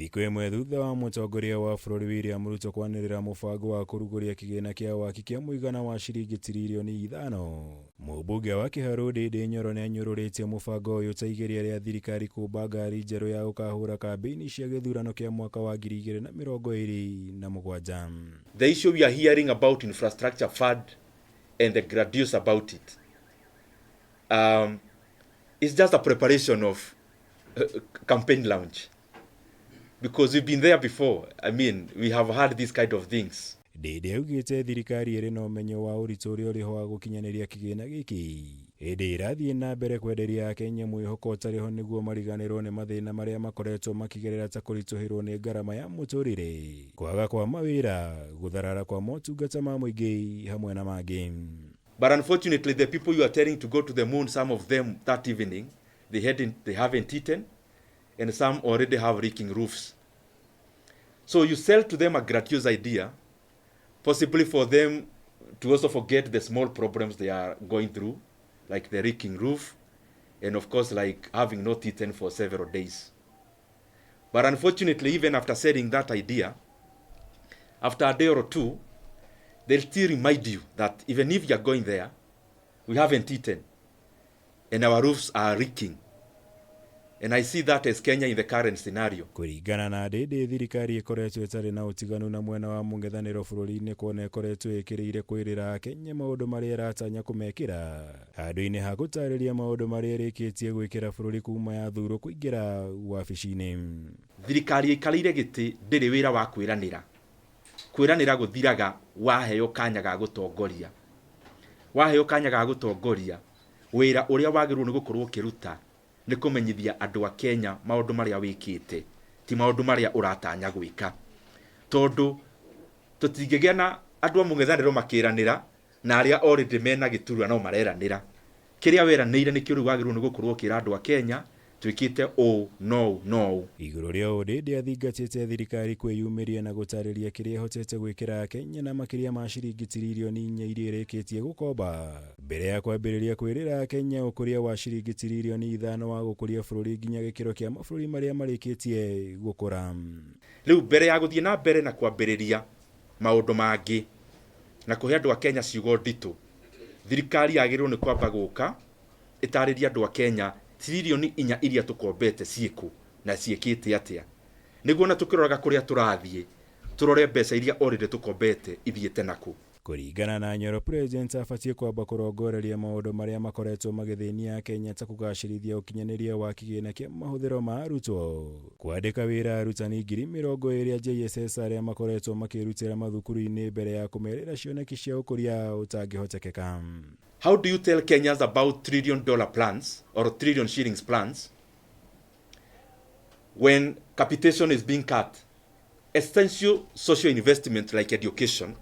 Thikũ ĩmwe thutha wa mũtongoria wa bũrũri William Ruto kwanĩrĩra mũbango wa kũrugũria kĩgĩna kĩa waki kĩa mũigana wa ciringi tiririoni 5, mũmbunge wa Kiharu Ndindi Nyoro nĩ anyũrũrĩtie mũbango ũyũ ta igeria rĩa thirikari kũmba ngari njerũ ya gũkahũra kambĩini cia gĩthurano kĩa mwaka wa 2027. The issue we are hearing about infrastructure fund and the grandiose about it is just a preparation of campaign launch, because we've been there before. I mean, we have had these kind of things. Ndindi augĩte thirikari ĩrĩ na ũmenyo wa ũritũ ũrĩa ũrĩ ho wa gũkinyanĩria kĩgĩna gĩkĩ, ĩndĩ ĩrathiĩ na mbere kwenderia Akenya mwĩhoko ũtarĩ ho nĩguo mariganĩrwo nĩ mathĩna marĩa makoretwo makĩgerera, ta kũritũhĩrwo nĩ ngarama ya mũtũrĩre, kwaga kwa mawĩra, gũtharara kwa motungata ma mũingĩ hamwe na mangĩ. But unfortunately, the people you are telling to go to the moon, some of them that evening, they haven't eaten, and some already have leaking roofs. So you sell to them a grandiose idea, possibly for them to also forget the small problems they are going through, like the leaking roof, and of course, like having not eaten for several days. But unfortunately, even after selling that idea, after a day or two, they'll still remind you that even if you're going there, we haven't eaten, and our roofs are leaking. And I see that as Kenya in the current scenario. Kũringana na Ndindi, thirikari ĩkoretwo ĩtarĩ na ũtiganu na mwena wa mũng'ethanĩro bũrũri-inĩ, kuona ĩkoretwo ĩkĩrĩire kwĩrĩra Akenya maũndũ marĩa ĩratanya kũmekĩra handũ-inĩ ha gũtarĩria maũndũ marĩa ĩrĩkĩtie gwĩkĩra bũrũri kuma yathurwo kũingĩra wabici-inĩ. Thirikari ĩikarĩire gĩtĩ ndĩrĩ wĩra wa kwĩranĩra. Kwĩranĩra gũthiraga waheo kanya ga gũtongoria. Waheo kanya ga gũtongoria, wĩra ũrĩa wagĩrĩirwo nĩ gũkorwo ũkĩruta nĩ kũmenyithia andũ a Kenya maũndũ marĩa wĩkĩte, ti maũndũ marĩa ũratanya gwĩka, tondũ tũtingĩgĩa na andũ a mũng'ethanĩro makĩranĩra na arĩa already mena gĩturwa no mareranĩra. Kĩrĩa weranĩire nĩkĩo rĩu wagĩrĩirwo nĩ gũkorwo ũkĩra andũ a Kenya twĩkĩte ũũ no no ũũ. Igũrũ rĩa ũũ, Ndindi athingatĩte thirikari kwĩyumĩria na gũtarĩria kĩrĩa ĩhotete gwĩkĩra Akenya na makĩria ma ciringi tiririoni 4 iria ĩrĩkĩtie gũkomba mbere ya kwambĩrĩria kwĩrĩra Akenya ũkũria wa ciringi tiririoni 5 wa gũkũria bũrũri nginya gĩkĩro kĩa mabũrũri marĩa marĩkĩtie gũkũra. Rĩu mbere ya gũthiĩ na mbere na kwambĩrĩria maũndũ mangĩ na kũhe andũ a Kenya ciugo nditũ, thirikari yagĩrĩirwo nĩ kwamba gũka ĩtarĩrie andũ a Kenya tiririoni 4 iria tũkombete ciĩkũ na ciĩkĩte atĩa, nĩguo na tũkĩroraga kũrĩa tũrathiĩ tũrore mbeca iria already tũkombete ithiĩte nakũ. Kũringana na Nyoro, president abatiĩ kwamba kũrongoreria maũndũ marĩa makoretwo magĩthĩnia Akenya, ta kũgacĩrithia ũkinyanĩria wa kĩgĩna kĩa mahũthĩro ma arutwo, kwandĩka wĩra arutani 20,000 a JSS arĩa makoretwo makĩrutĩra mathukuru-inĩ, mbere ya kũmerĩra cioneki cia ũkũria ũtangĩhotekeka. How do you tell Kenyans about trillion dollar plans or trillion shillings plans when capitation is being cut? Essential social investment like education,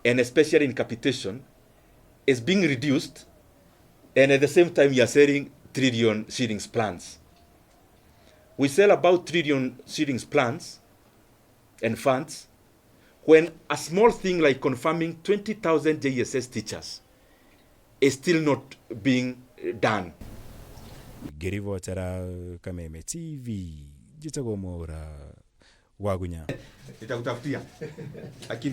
and especially in capitation, is being reduced, and at the same time you are selling trillion shillings plans. We sell about trillion shillings plans and funds when a small thing like confirming 20,000 JSS teachers is still not being done. Ngĩribotera Kameme TV, njĩtagwo Mwaura Wagunya. Nitakutafutia. Lakini